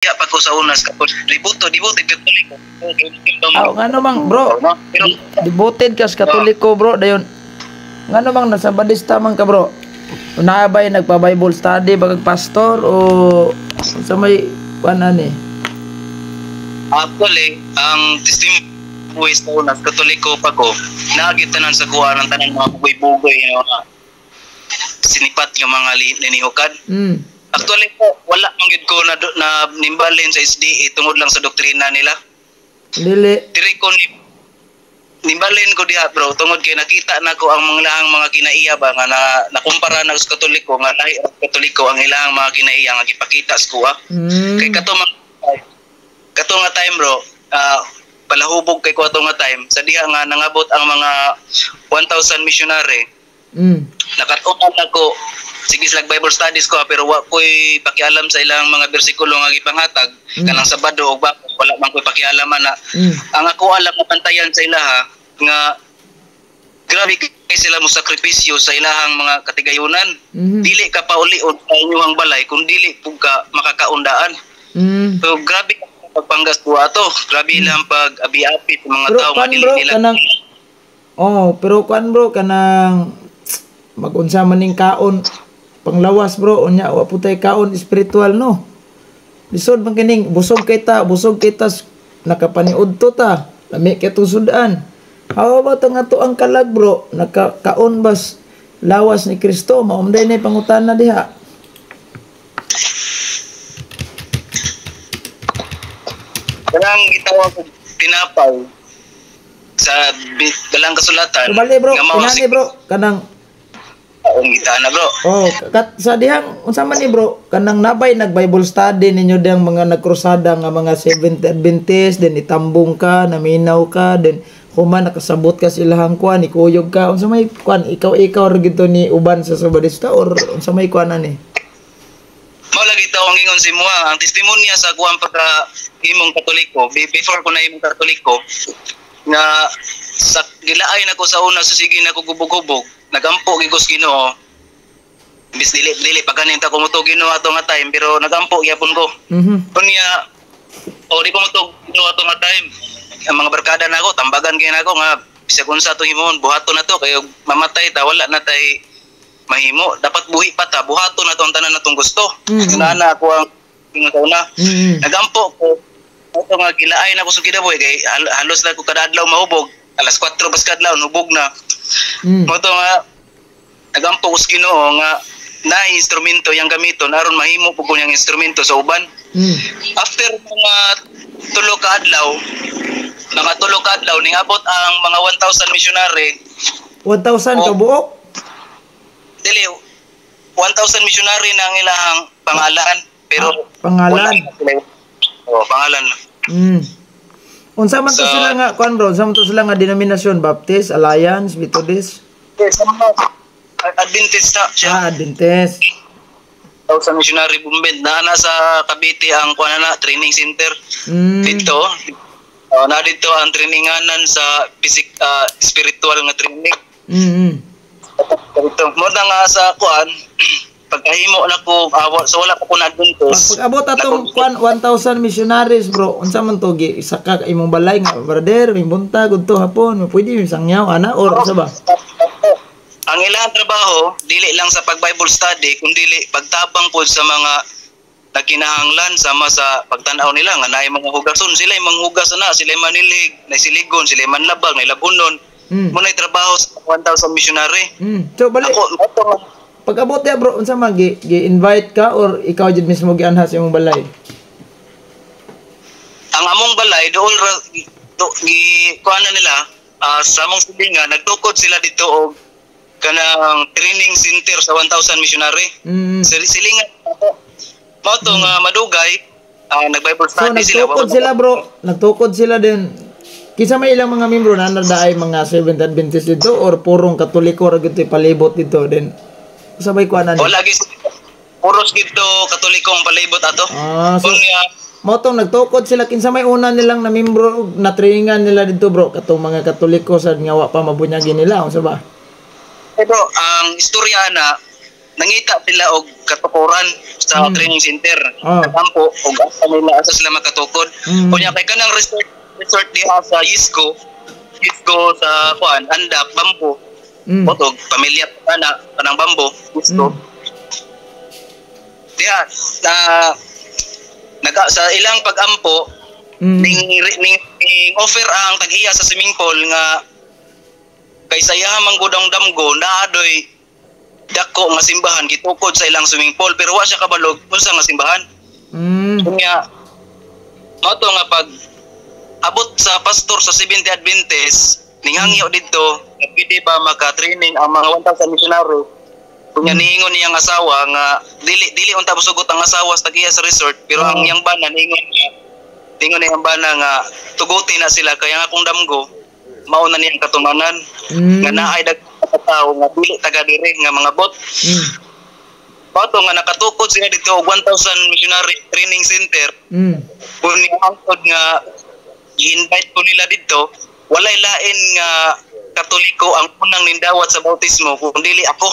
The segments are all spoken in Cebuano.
Pa ko sa unas Katoliko, devoto, devoted Katoliko. Aw, ngano mang bro? No? Pero Devoted ka sa Katoliko, bro, dayon. Ngano mang nasa Badista man ka, bro? Naabay nagpa-Bible study ba kag pastor o sa may kuan ani? Actually, ang testimony sa unas Katoliko pa ko, naagit tanan sa kuha ng tanan mga bugoy-bugoy nga sinipat yung mga linihukan. Actually po, wala man gyud ko na nimbalin sa SDA tungod lang sa doktrina nila. Dili. Diri ko nimbalin ko diha, bro, tungod kay nakita na ko ang mga lahang mga kinaiya ba nga na nakumpara na sa Katoliko nga lahi ra sa Katoliko ang ilang mga kinaiya nga gipakita sa kuha. Kay kato nga time, bro, palahubog kay ko ato nga time sa diha nga nangabot ang mga 1,000 missionary. Nakatunan ako sige slag Bible studies ko, pero wa ko'y pakialam sa ilang mga bersikulo nga gipanghatag kanang Sabado og bako, wala man ko'y pakialaman na. Ang ako alam na pantayan sa ilaha nga grabe kay sila mo sakripisyo sa ilahang mga katigayunan. Dili ka paulion sa inyong balay kung dili pug ka makakaundaan. So grabe ka pagpanggas ko ato, grabe ilang pag abi-abi sa mga Pero tao nga kwan dili bro nila kanang. Oh, pero kwan bro, kanang magunsa man ning kaon panglawas, bro, unya wa putay kaon spiritual, no. Lisod man kining busog kay ta, busog kay ta, nakapaniudto ta. Lami kay itong sudan. How about ang ato ang kalag, bro? Nakakaon bas lawas ni Kristo? Maumday na pangutana diha. Kanang gitawag og tinapay sa dalang kasulatan. So, bali bro, nga mao inani bro, kanang ang gitana, bro. Oh, kat sa dihang unsa man ni bro, kanang nabay nag Bible study ninyo dihang mga nagkrusada nga mga Seventh Adventist, then itambong ka, naminaw ka, then human nakasabot ka sa ilahang kuan, ikuyog ka, unsa may kuan, ikaw ra gito ni uban sa Sabadista or unsa may kuan ani? Mao lagi taw ang ingon si Mua, ang testimonya sa kuan pagka himong Katoliko, before ko na himong Katoliko, nga sa gilaay nako sa una sa sige nako gubog-hubog, nagampo gyud ko sa Ginoo. Bis dili dili pa ganin ta ko muto Ginoo ato nga time, pero nagampo gyapon ko. Unya o di ko muto Ginoo ato nga time. Ang mga barkada nako tambagan kay nako nga bisag unsa atong himuon, buhaton na to kay mamatay ta, wala na tay mahimo, dapat buhi pa ta, buhaton na to ang tanan natong gusto. Na ako ang ingon sa una. Nagampo ko ato nga gilaay na ko sa kinabuhi kay halos na ko kada adlaw mahubog, alas 4 bas kadlaw hubog na. Mo to nga nagampo ko sa Ginoo nga na instrumento yang gamiton aron mahimo pud ko niyang instrumento sa uban. After mga tulo ka adlaw, mga tulo ka adlaw ningabot ang mga 1,000 missionary. 1,000 ka Oh. buok? Dili, 1,000 missionary na ang ilang pangalan, pero Ah, pangalan. wala na sila. Oh, pangalan. Unsa man to sila nga kuan bro, unsa man to sila nga denominasyon? Baptist, Alliance, Methodist? Yes, sama. Adventist na siya. Ah, Adventist. 1,000 missionary movement na nasa Cavite ang kuan na training center. Dito. Na dito ang traininganan sa spiritual nga training. Dito mo na nga sa kuan pagkahimo na ko, so wala pa ko na Adventist. Pag abot atong kuan 1,000 missionaries bro, unsa man to gi isa ka imong balay nga brother, may buntag udto hapon, pwede mi sangyaw ana or unsa ba? Ang ilang trabaho dili lang sa pag Bible study kundi pagtabang pod sa mga nagkinahanglan, sama sa pagtan-aw nila nga naay mga hugason, sila yung manghugas na, sila yung manilig, naisiligon, sila yung manlabag, nailabunon. Mo na'y trabaho sa 1,000 missionary. So bali Ako, mo pag abot ya bro, unsa man gi invite ka or ikaw jud mismo gianha sa imong balay? Ang among balay dool ra do, gi kuan na nila, sa among silingan nagtukod sila dito og kanang training center sa 1,000 missionary. Silingan mao to nga madugay, nag-Bible So study sila. nagtukod sila bro, nagtukod sila din. Kinsa may ilang mga membro na ay mga Seventh Adventist dito or purong Katoliko ra gyud palibot dito din? Sabay kuan ani. Wala gis puros gito Katoliko ang palibot ato. Ah, so Unya mao tong nagtukod sila, kinsa may una nilang na membro na trainingan nila dito bro, katong mga Katoliko sa nga wa pa mabunyagin nila, unsa ba? Eh, bro, ang istorya na Nangita sila og katukoran sa training center. Kampo og asa nila, asa sila makatukod. Unya kay kanang resort resort diha sa Yisco, Yisco sa kuan, Andap, Bambo. Otog pamilya pa na kanang Bambo, Yisco. Diha na naga sa ilang pag-ampo, ning offer ang tag-iya sa swimming pool nga kay sa iya man gud ang damgo, naa doy dako nga simbahan gitukod sa ilang swimming pool, pero wa siya kabalog unsa nga simbahan. Unya mao to nga pag abot sa pastor sa Seventh Adventist, ninghangyo didto nga pwede ba maka-training ang mga 1,000 missionary. Unya niingon niyang asawa nga dili dili unta mosugot ang asawa sa tag-iya sa resort, pero ang iyang bana niingon niya, ningon niyang bana nga tuguti na sila kaya nga kung damgo mao na niyang katumanan nga naay daghan ka tawo nga dili taga diri nga mga bot. Mao to nga nakatukod sila dito og 1,000 missionary training center. Unya hangtod nga i-invite ko nila dito, walay lain nga Katoliko ang unang nindawat sa bautismo kung dili ako.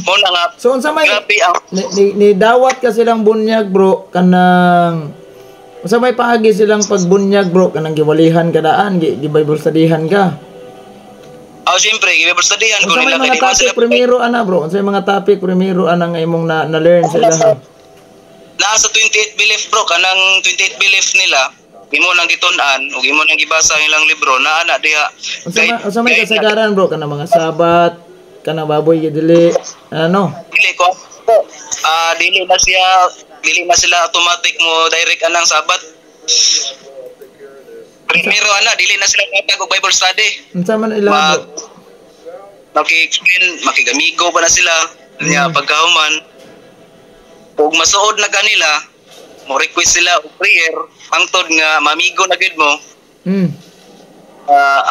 Mo na nga So unsa may grabe ang ni dawat ka silang bunyag, bro, kanang unsa may paagi silang pagbunyag, bro, kanang giwalihan ka daan, gi Bible studyhan ka? Oh, siyempre, gi-Bible studyhan ko Unsa may nila kay mga di man topic sila primero ana, bro? Unsa may mga topic primero ana nga imong na learn sa ilaha? Naa sa 28 belief, bro, kanang 28 belief nila imo nang gitun-an ug imo nang gibasa ang ilang libro, naa na diha. Unsa may kasagaran, bro, kanang mga Sabat, kanang baboy gidili ano? Dili ko, ah, dili na siya, dili na sila automatic mo direct anang Sabat. Primero ana, dili na sila matag og Bible study. Unsa man ila, Mag bro? Maki-explain, makigamigo pa na sila nya. Pagkahuman ug masuod na kanila, mo request sila og prayer hangtod nga mamigo na gid mo.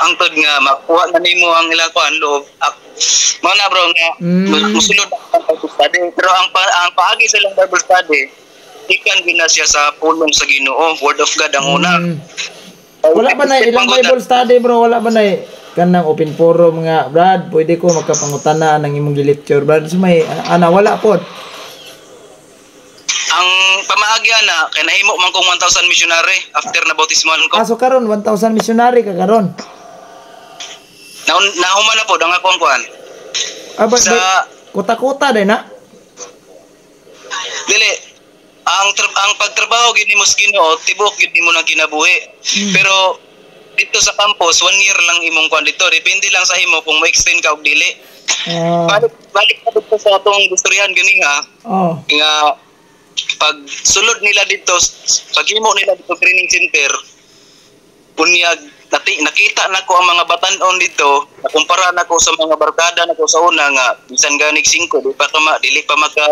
Hangtod nga makuha na nimo ang ilang kuan loob. Mao na, bro, nga musulod ang Bible study, pero ang paagi sa ilang Bible study, ikan gid na siya sa pulong sa Ginoo, Word of God ang una. Wala ba na ilang Bible study, bro? Wala ba na kanang open forum nga, "Brad, pwede ko makapangutana ng imong gi-lecture, Brad?" So may ana, wala pod? Ang pamaagi ana kay nahimo man kong 1,000 missionary after na bautismohan ko. Ah, so karon 1,000 missionary ka karon? Nahuman na po ang akong kuan. Ah, ba, Sa ba, kuta-kuta din na. Dili, ang pagtrabaho gid nimo sa Ginoo, tibok gid nimo ng kinabuhi. Pero dito sa campus, one year lang imong kuan dito. Depende lang sa imo kung mo-extend ka og dili. Balik balik na dito sa atong gusturyahan gani ha nga pag sulod nila dito, paghimo nila dito training center, unyag nakita na ko ang mga batanon dito, nakumpara na ko sa mga barkada na ko sa una nga bisan ganig 5 di pa ka ma, dili pa maka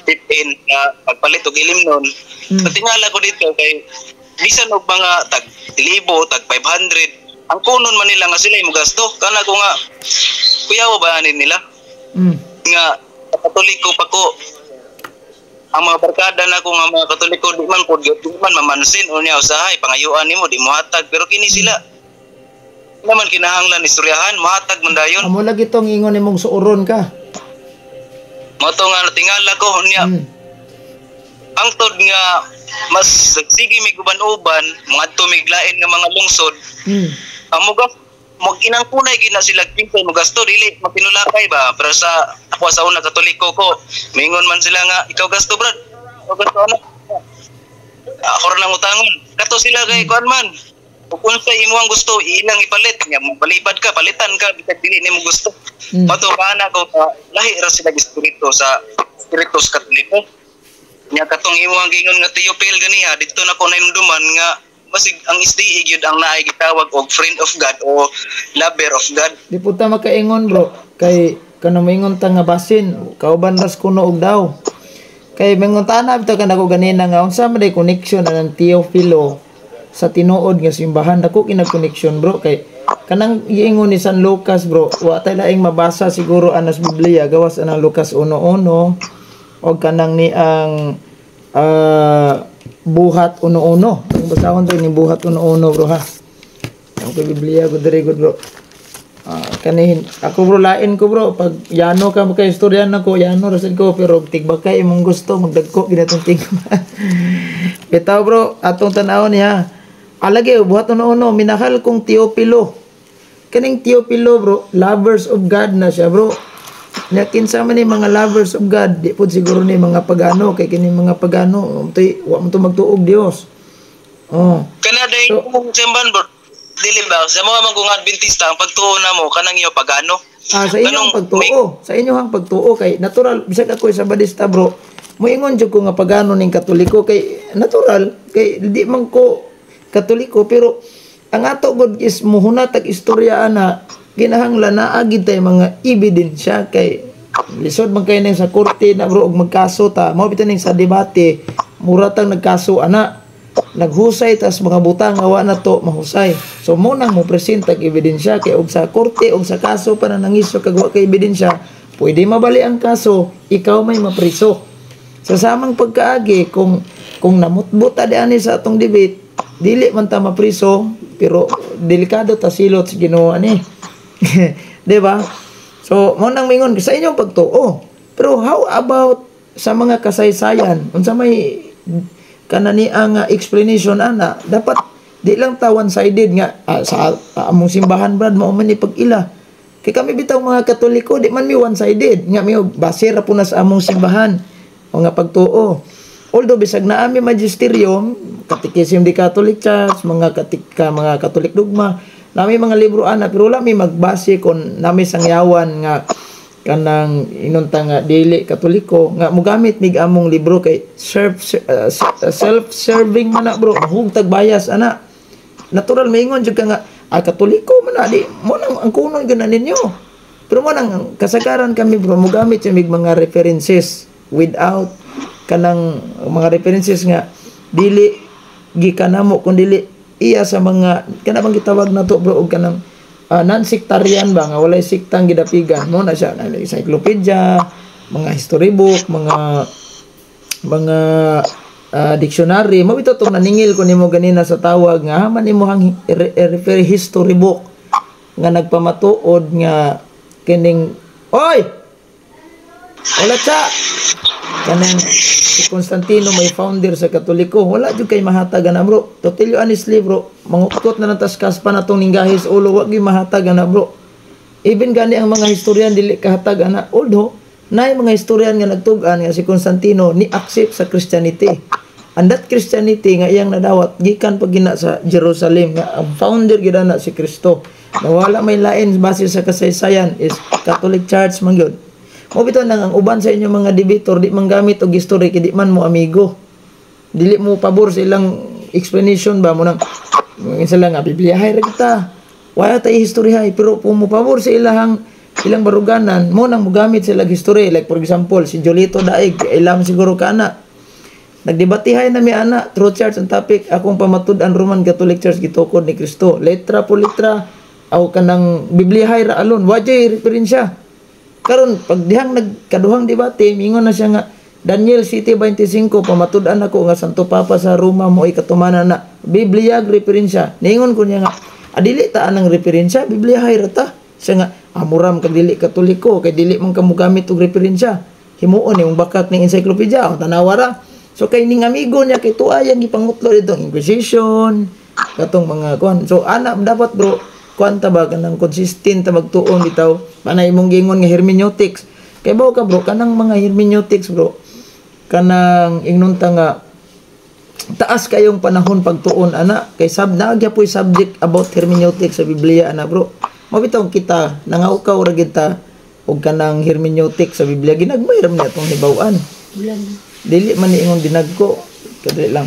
fit in na pagpalit og ilim nun. Natingala ko dito kay bisan og mga tag libo, tag 500, ang kunon man nila nga sila mo gasto. Kana ko nga kuyaw ba anin nila nga Katoliko pa ko, ang mga barkada na ko nga mga Katoliko di man pod, di man mamansin. Unya usahay pangayuan nimo, di mohatag, pero kini sila naman kinahanglan istoryahan, mohatag man dayon. Amo lagi tong ingon nimong suuron ka. Mao to nga natingala ko unya angtod nga mas sige mig uban-uban, mga mig lain nga mga lungsod, ang mugas mag inang kunay gid na sila kinsay mo gasto, dili matinulakay ba. Pero sa ako sa una, Katoliko ko, mingon man sila nga, "Ikaw gasto, brad, ikaw gasto." Ano, ako ra nang utangon kato sila kay kuan man, kung unsa imo ang gusto ilang ipalit nya, balibad ka, palitan ka bisag dili nimo gusto. Mato kana ko pa, lahi ra sila espiritu sa espiritu sa Katoliko nya. Katong imo ang gingon nga Theophil ganiha, didto na ko nahinumduman nga basig ang SDA gyud ang naay gitawag og friend of God o lover of God. Di po ta makaingon, bro, kay kanang moingon ta nga basin kauban ras kuno og daw. Kay mingon ta bitaw kanako ganina nga unsa man day connection anang Teofilo sa tinuod nga simbahan. Dako kinag connection, bro, kay kanang giingon ni San Lucas, bro, wa tay laing mabasa siguro anas Biblia gawas anang Lucas 1:1 og kanang ni ang Buhat 1:1. Ang basahon to ni Buhat 1:1, bro, ha. Ang kay Biblia ko diri gud, bro. Ah, Kanihin ako, bro, lain ko, bro, pag yano ka mo kay istoryan ako, yano ra sad ko, pero tigbakay imong gusto magdagko ginatong tigma. Bitaw, bro, atong tan-awon niya. Alagi buhat uno, minahal kong Teopilo. Kaning Teopilo, bro, lovers of God na siya, bro. Nya kinsa man ni mga lovers of God? Di pud siguro ni mga pagano, kay kining mga pagano tuy wa man to magtuog Dios. Oh. Kana day So, simbahan, bro. Dili ba sa mga manggung Adventista ang pagtuo na mo kanang iyo pagano? Ah, sa inyong Kanang may pagtuo, sa inyong pagtuo kay natural bisag ako sa Badista, bro. Moingon jud ko nga pagano ning Katoliko kay natural kay di man ko Katoliko, pero ang ato god is muhunat ag istorya ana, kinahanglan naa gid tay mga ebidensya kay lisod man kay ning sa korte na, bro, og magkaso ta. Mao bitaw ning sa debate, mura tang nagkaso ana, naghusay tas mga butang nga wa na to mahusay. So mo nang mo present ag ebidensya kay og sa korte og sa kaso pa na nangiso kag wa kay ebidensya, pwede mabali ang kaso, ikaw may mapriso. Sa samang pagkaagi, kung namutbot ta di ani sa atong debate, dili man ta mapriso, pero delikado ta silot sa Ginoo ani. Di ba? So mo nang mingon sa inyong pagtuo. Pero how about sa mga kasaysayan? Unsa may kanani ang explanation ana? Dapat di lang ta one-sided nga sa among simbahan, brad, mao man ni pag-ila. Kay kami bitaw mga Katoliko, di man mi one-sided nga mi base ra po na sa among simbahan o nga pagtuo. Although bisag naa mi magisterium, Catechism di Catholic Church, mga katika, mga Catholic dogma, nami mga libro ana, pero wala mi magbase kon nami sangyawan nga kanang inunta nga dili Katoliko nga mogamit mig among libro kay self-serving man na, bro, mahugtag bias ana. Natural maingon jud ka nga Katoliko man na, di mo nang ang kunon gyud na ninyo. Pero mo nang kasagaran kami, bro, mogamit sa mig mga references without kanang mga references nga dili gikan namo kun dili iya sa mga kana bang gitawag nato, bro, og kanang non-sectarian ba, nga walay siktang gidapigan. Mo na siya na encyclopedia, mga history book, mga dictionary. Mo bitaw tong naningil ko nimo ganina sa tawag nga haman nimo hang refer history book nga nagpamatuod nga kining, oy, wala cha kanang si Constantino may founder sa Katoliko. Wala jud kay mahatag ana, bro. To tell you honestly, bro, mangukot na ng taskas pa na tong ninggahis ulo, wa gyud mahatag ana, bro. Even gani ang mga historian dili kahatag ana, although naay mga historian nga nagtug-an nga si Constantino ni accept sa Christianity. And that Christianity nga iyang nadawat gikan pag gina sa Jerusalem, nga ang founder gid ana si Kristo. Nawala may lain base sa kasaysayan is Catholic Church man gyud. Mo bitaw nang ang uban sa inyong mga debater di man gamit og history kay di man mo amigo. Dili mo pabor sa ilang explanation ba. Mo nang sila nga Biblia hay ra kita. Wala tay history hay, pero kung mo pabor sa ilahang ilang baruganan, mo nang mogamit sila og history. Like for example, si Jolito Daig, ilam siguro ka ana. Nagdebatihay na mi ana, true church ang topic, akong pamatud-an Roman Catholic Church gitukod ni Kristo. Letra po letra aw kanang Biblia ra alone, wa jay referensya. Karon pag dihang nagkaduhang debate, mingon na siya nga Daniel 7:25 pamatud-an ako nga Santo Papa sa Roma mo katumanan na Biblia referensya. Ningon ko niya nga adili ta anang referensya, Biblia hay ra ta. Siya nga amuram kag dili Katoliko kay dili man ka mogamit og referensya. Himuon nimong bakak ning encyclopedia, ang tanawa ra. So kay ning amigo niya kay tuayang gipangutlo dito ang Inquisition, katong mga kuan. So ana dapat, bro, kuan ta ba, kanang consistent ta magtuon bitaw. Panay imong gingon nga hermeneutics. Kay bawo ka, bro, kanang mga hermeneutics, bro, kanang ingnon ta nga taas kayong panahon pagtuon ana kay sab naa po'y subject about hermeneutics sa Biblia ana, bro. Mao bitaw kita nangaukaw ra gid ta og kanang hermeneutics sa Biblia, ginagmay ra man atong hibaw-an. Dili man ni ingon dinagko, kadali lang.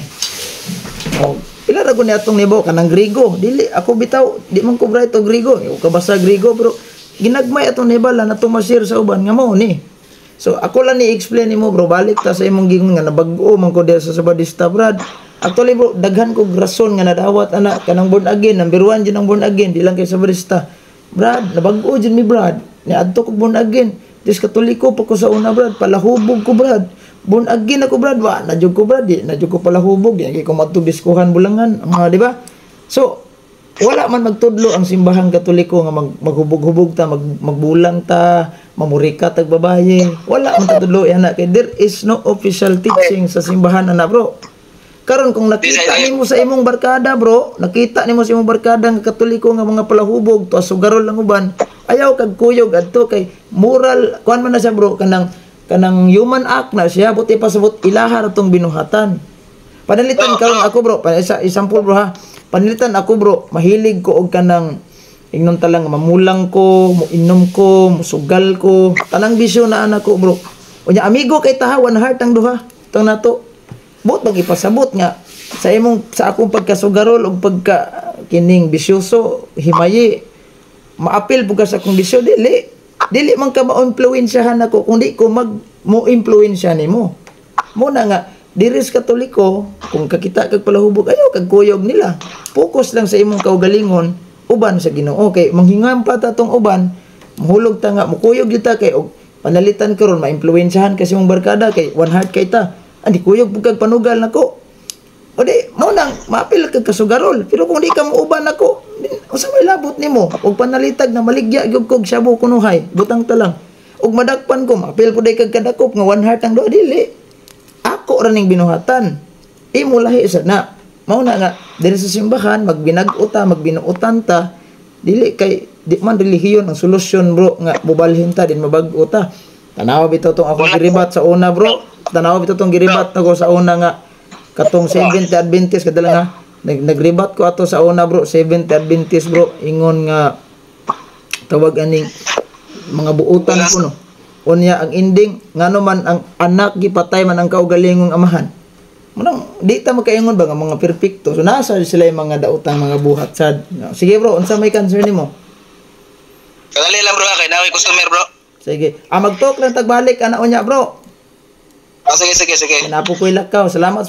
Oh, pila ra gud ni atong nibaw kanang Grigo. Dili ako bitaw, di man ko bright og Grigo. Ikaw kabasa Grigo, pero ginagmay atong nibala na ma-share sa uban nga mao ni. So ako lang ni explain nimo, bro, balik ta sa imong gingon nga nabag-o man ko diha sa Sabadista, brad. Actually, bro, daghan kog rason nga nadawat ana kanang born again, number 1 jud ang born again, di lang kay Sabadista. Brad, nabag-o jud mi, brad. Ni adto kog born again. Dis Katoliko pa ko sa una, brad, palahubog ko, brad. Born again ako, brad, wa na jud ko, brad, di na jud ko palahubog, di ko madto diskuhan bulangan, mga di ba? So Wala man magtudlo ang Simbahang Katoliko nga maghubog-hubog ta, magbulang ta, mamurika tag babaye. Wala man tudlo yan na kay there is no official teaching sa simbahan ana, bro. Karon kung nakita nimo sa imong barkada, bro, nakita nimo sa imong barkada nga Katoliko nga mga palahubog, tuas sugarol ang uban, ayaw kag kuyog adto kay moral kuan man na siya, bro, kanang human act na siya, buti pasabot ilaha ra tong binuhatan. Panalitan karon ako, bro, pa isa example, bro, ha. Panalitan ako, bro, mahilig ko og kanang ingnon ta lang mamulang ko, moinom ko, musugal ko, tanang bisyo na anak ko, bro. Unya amigo kay taha, one heart ang duha. Tong nato. Buot bang ipasabot nga sa imong sa akong pagkasugarol og pagka kining bisyoso himayi maapil pud ka sa akong bisyo? Dili, dili man ka ma-influensyahan ako kung di ko mag mo influensya nimo. Mo na nga diri sa Katoliko, kung kakita kag palahubog, ayaw kag kuyog nila. Focus lang sa imong kaugalingon uban sa Ginoo kay manghingam pa ta tong uban, mahulog ta nga mukuyog gyud ta kay og panalitan karon ma-influensyahan kasi imong barkada kay one heart kay ta. Andi kuyog pud kag panugal nako. O di, mo nang maapil kag kasugarol. Pero kung di ka muuban nako, unsa may labot nimo? Og panalitag na maligya gyud kog shabu kunuhay, butang ta lang. Og madakpan ko, maapil pud kag kadakop nga one heart ang duha, dili. Ako ra ning binuhatan. Imo lahi sa na. Mao na nga diri sa simbahan magbinag-o ta, magbinuotan ta, dili kay di man relihiyon ang solusyon, bro, nga mobalhin ta din mabag-o ta. Tanawa bitaw tong akong giribat sa una, bro. Tanawa bitaw tong giribat nako sa una nga katong Seventh Adventist kadala nga nagribat ko ato sa una, bro, Seventh Adventist, bro, ingon nga tawag aning mga buutan ko, no. Unya ang ending, ngano man ang anak gipatay man ang kaugalingong amahan. Munang di ta makaingon ba nga mga perpekto. So nasa sila yung mga daotang mga buhat sad. Sige, bro, unsa may concern nimo? Kadali lang, bro, kay naoy customer, bro. Sige. Ah, mag-talk lang tagbalik ana unya, bro. Ah, sige sige sige. Napo ko'y lakaw. Salamat.